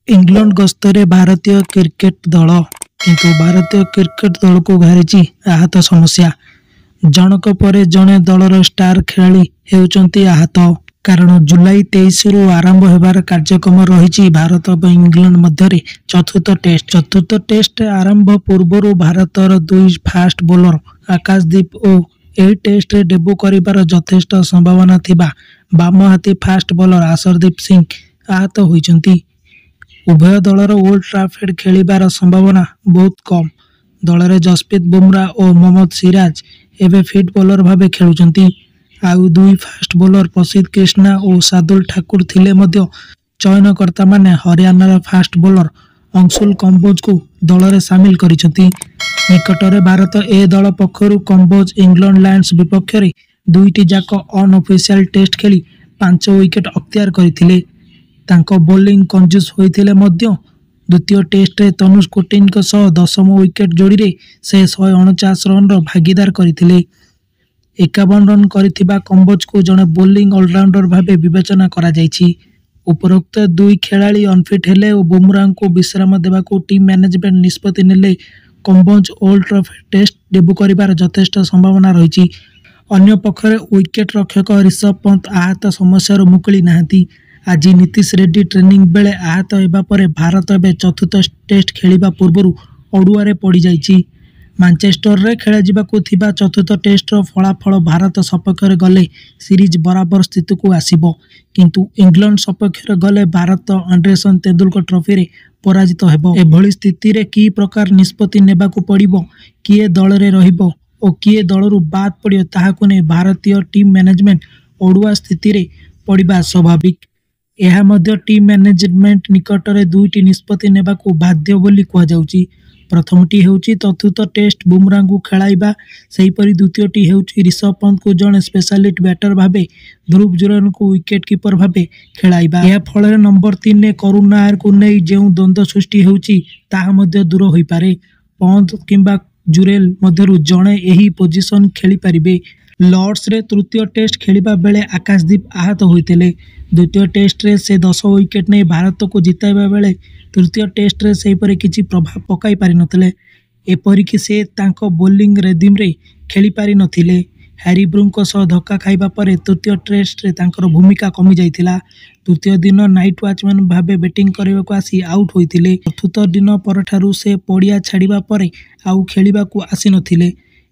England ଗସ୍ତରେ ଭାରତୀୟ cricket ଦଳ। କିନ୍ତୁ ଭାରତୀୟ କ୍ରିକେଟ ଦଳକୁ ଘାରିଛି ଆହତ ସମସ୍ୟା। ଜଣକ ପରେ ଜଣେ ଦଳର ଷ୍ଟାର ଖେଳାଳି ହେଉଛନ୍ତି ଆହତ। କାରଣ ଜୁଲାଇ 23ରୁ ଆରମ୍ଭ ହେବାର କାର୍ଯ୍ୟକ୍ରମ ରହିଛି ଭାରତ ଏବଂ ଇଂଲଣ୍ଡ ମଧ୍ୟରେ ଚତୁର୍ଥ ଟେଷ୍ଟ। ଚତୁର୍ଥ ଟେଷ୍ଟ ଆରମ୍ଭ ପୂର୍ବରୁ ଭାରତର ଦୁଇ ଫାଷ୍ଟ ବୋଲର ଆକାଶ ଦୀପ ଓ ଏହି ଟେଷ୍ଟରେ ଡେବ୍ୟୁ କରିବାର ଯଥେଷ୍ଟ ସମ୍ଭାବନା ଥିବା ବାମହାତୀ ଫାଷ୍ଟ ବୋଲର ଅର୍ଶଦୀପ ସିଂ ଆହତ ହୋଇଛନ୍ତି। ଉଭୟ ଦଳର ଓଲ୍ଡ ଟ୍ରାଫୋର୍ଡ ଖେଳିବାର ସମ୍ଭାବନା ବହୁତ କମ୍। ଦଳରେ ଯଶପ୍ରୀତ ବୁମରା ଓ ମହମ୍ମଦ ସିରାଜ ଏବେ ଫିଟ୍ ବୋଲର ଭାବେ ଖେଳୁଛନ୍ତି। ଆଉ ଦୁଇ ଫାଷ୍ଟ ବୋଲର ପ୍ରସିଦ୍ଧ କ୍ରିଷ୍ଣା ଓ ଶାର୍ଦ୍ଦୁଲ ଠାକୁର ଥିଲେ ମଧ୍ୟ ଚୟନକର୍ତ୍ତାମାନେ ହରିୟାଣାର ଫାଷ୍ଟ ବୋଲର ଅଂଶୁଲ କମ୍ବୋଜଙ୍କୁ ଦଳରେ ସାମିଲ କରିଛନ୍ତି। ନିକଟରେ ଭାରତ ଏ ଦଳ ପକ୍ଷରୁ କମ୍ବୋଜ ଇଂଲଣ୍ଡ ଲାୟନ୍ସ ବିପକ୍ଷରେ ଦୁଇଟି ଯାକ ଅନ୍-ଅଫିସିଆଲ ଟେଷ୍ଟ ଖେଳି 5 ୱିକେଟ ଅକ୍ତିଆର କରିଥିଲେ। ତାଙ୍କ ବୋଲିଂ କଞ୍ଜୁସ ହୋଇଥିଲେ ମଧ୍ୟ ଦ୍ୱିତୀୟ ଟେଷ୍ଟରେ ତନୁଷ କୋଟିଙ୍କ ସହ ଦଶମ ୱିକେଟ ଯୋଡ଼ିରେ ସେ 149 ରନର ଭାଗୀଦାର କରିଥିଲେ। 51 ରନ କରିଥିବା କମ୍ବୋଜଙ୍କୁ ଜଣେ ବୋଲିଂ ଅଲରାଉଣ୍ଡର ଭାବେ ବିବେଚନା କରାଯାଇଛି। ଉପରୋକ୍ତ ଦୁଇ ଖେଳାଳି ଅନଫିଟ୍ ହେଲେ ଓ ବୁମରାଙ୍କୁ ବିଶ୍ରାମ ଦେବାକୁ ଟିମ୍ ମ୍ୟାନେଜମେଣ୍ଟ ନିଷ୍ପତ୍ତି ନେଲେ Kamboj old Trafford test debut କରିବାର ଯଥେଷ୍ଟ ସମ୍ଭାବନା ରହିଛି। ଅନ୍ୟପକ୍ଷରେ ୱିକେଟରକ୍ଷକ ରିଷଭ ପନ୍ତ ଆହତ ସମସ୍ୟାରୁ ମୁକୁଳି ନାହାନ୍ତି। ଆଜି ନୀତିଶ ରେଡ୍ଡୀ ଟ୍ରେନିଂ ବେଳେ ଆହତ ହେବା ପରେ ଭାରତ ଏବେ ଚତୁର୍ଥ ଟେଷ୍ଟ ଖେଳିବା ପୂର୍ବରୁ ଅଡ଼ୁଆରେ ପଡ଼ିଯାଇଛି। ମାଞ୍ଚେଷ୍ଟରରେ ଖେଳାଯିବାକୁ ଥିବା ଚତୁର୍ଥ ଟେଷ୍ଟର ଫଳାଫଳ ଭାରତ ସପକ୍ଷରେ ଗଲେ ସିରିଜ ବରାବର ସ୍ଥିତିକୁ ଆସିବ, କିନ୍ତୁ ଇଂଲଣ୍ଡ ସପକ୍ଷରେ ଗଲେ ଭାରତ ଆଣ୍ଡରସନ ତେନ୍ଦୁଲକର ଟ୍ରଫିରେ ପରାଜିତ ହେବ। ଏଭଳି ସ୍ଥିତିରେ କି ପ୍ରକାର ନିଷ୍ପତ୍ତି ନେବାକୁ ପଡ଼ିବ, କିଏ ଦଳରେ ରହିବ ଓ କିଏ ଦଳରୁ ବାଦ୍ ପଡ଼ିବ ତାହାକୁ ନେଇ ଭାରତୀୟ ଟିମ୍ ମ୍ୟାନେଜମେଣ୍ଟ ଅଡ଼ୁଆ ସ୍ଥିତିରେ ପଡ଼ିବା ସ୍ୱାଭାବିକ। ଏହା ମଧ୍ୟ ଟିମ୍ ମ୍ୟାନେଜମେଣ୍ଟ ନିକଟରେ ଦୁଇଟି ନିଷ୍ପତ୍ତି ନେବାକୁ ବାଧ୍ୟ ବୋଲି କୁହାଯାଉଛି। ପ୍ରଥମଟି ହେଉଛି ଚତୁର୍ଥ ଟେଷ୍ଟରେ ବୁମରାଙ୍କୁ ଖେଳାଇବା, ସେହିପରି ଦ୍ୱିତୀୟଟି ହେଉଛି ରିଷଭ ପନ୍ତଙ୍କୁ ଜଣେ ସ୍ପେଶାଲିଷ୍ଟ ବ୍ୟାଟର ଭାବେ ଧ୍ରୁବ ଜୁରେଲଙ୍କୁ ୱିକେଟକିପର ଭାବେ ଖେଳାଇବା। ଏହା ଫଳରେ ନମ୍ବର 3ରେ କରୁଣ ନାୟାରଙ୍କୁ ନେଇ ଯେଉଁ ଦ୍ୱନ୍ଦ୍ୱ ସୃଷ୍ଟି ହେଉଛି ତାହା ମଧ୍ୟ ଦୂର ହୋଇପାରେ। ପନ୍ତ କିମ୍ବା ଜୁରେଲ ମଧ୍ୟରୁ ଜଣେ ଏହି ପୋଜିସନ ଖେଳିପାରିବେ। ଲର୍ଡସରେ ତୃତୀୟ ଟେଷ୍ଟ ଖେଳିବା ବେଳେ ଆକାଶ ଦୀପ ଆହତ ହୋଇଥିଲେ। ଦ୍ୱିତୀୟ ଟେଷ୍ଟରେ ସେ 10 ୱିକେଟ ନେଇ ଭାରତକୁ ଜିତାଇବା ବେଳେ ତୃତୀୟ ଟେଷ୍ଟରେ ସେପରି କିଛି ପ୍ରଭାବ ପକାଇ ପାରିନଥିଲେ। ଏପରିକି ସେ ତାଙ୍କ ବୋଲିଂ ରିଦମ୍‌ରେ ଖେଳିପାରି ନଥିଲେ। ହ୍ୟାରି ବ୍ରୁକଙ୍କ ସହ ଧକ୍କା ଖାଇବା ପରେ ତୃତୀୟ ଟେଷ୍ଟରେ ତାଙ୍କର ଭୂମିକା କମିଯାଇଥିଲା। ତୃତୀୟ ଦିନ ନାଇଟ ୱାଚମ୍ୟାନ ଭାବେ ବ୍ୟାଟିଂ କରିବାକୁ ଆସି ଆଉଟ ହୋଇଥିଲେ। ଚତୁର୍ଥ ଦିନ ପରଠାରୁ ସେ ପଡ଼ିଆ ଛାଡ଼ିବା ପରେ ଆଉ ଖେଳିବାକୁ ଆସିନଥିଲେ।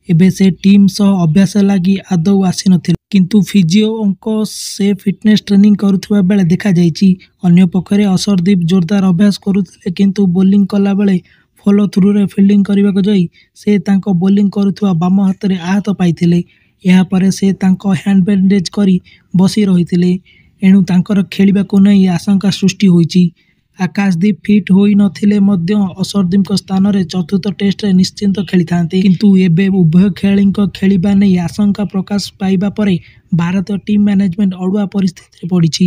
ଏବେ ସେ ଟିମ୍ ସହ ଅଭ୍ୟାସ ଲାଗି ଆଦୌ ଆସିନଥିଲେ। କିନ୍ତୁ ଫିଜିଓଙ୍କ ସେ ଫିଟନେସ ଟ୍ରେନିଂ କରୁଥିବା ବେଳେ ଦେଖାଯାଇଛି। ଅନ୍ୟପକ୍ଷରେ ଅର୍ଶଦୀପ ଜୋରଦାର ଅଭ୍ୟାସ କରୁଥିଲେ କିନ୍ତୁ ବୋଲିଂ କଲା ବେଳେ ଫଲୋ ଥ୍ରୁରେ ଫିଲ୍ଡିଂ କରିବାକୁ ଯାଇ ସେ ତାଙ୍କ ବୋଲିଂ କରୁଥିବା ବାମ ହାତରେ ଆଘାତ ପାଇଥିଲେ। ଏହା ପରେ ସେ ତାଙ୍କ ହ୍ୟାଣ୍ଡ ବ୍ୟାଣ୍ଡେଜ କରି ବସି ରହିଥିଲେ। ଏଣୁ ତାଙ୍କର ଖେଳିବାକୁ ନେଇ ଆଶଙ୍କା ସୃଷ୍ଟି ହୋଇଛି। ଆକାଶ ଦୀପ ଫିଟ୍ ହୋଇ ନଥିଲେ ମଧ୍ୟ ଅର୍ଶଦୀପଙ୍କ ସ୍ଥାନରେ ଚତୁର୍ଥ ଟେଷ୍ଟରେ ନିଶ୍ଚିତ ଖେଳିଥାନ୍ତେ। କିନ୍ତୁ ଏବେ ଉଭୟ ଖେଳାଳିଙ୍କ ଖେଳିବା ନେଇ ଆଶଙ୍କା ପ୍ରକାଶ ପାଇବା ପରେ ଭାରତୀୟ ଟିମ୍ ମ୍ୟାନେଜମେଣ୍ଟ ଅଡ଼ୁଆ ପରିସ୍ଥିତିରେ ପଡ଼ିଛି।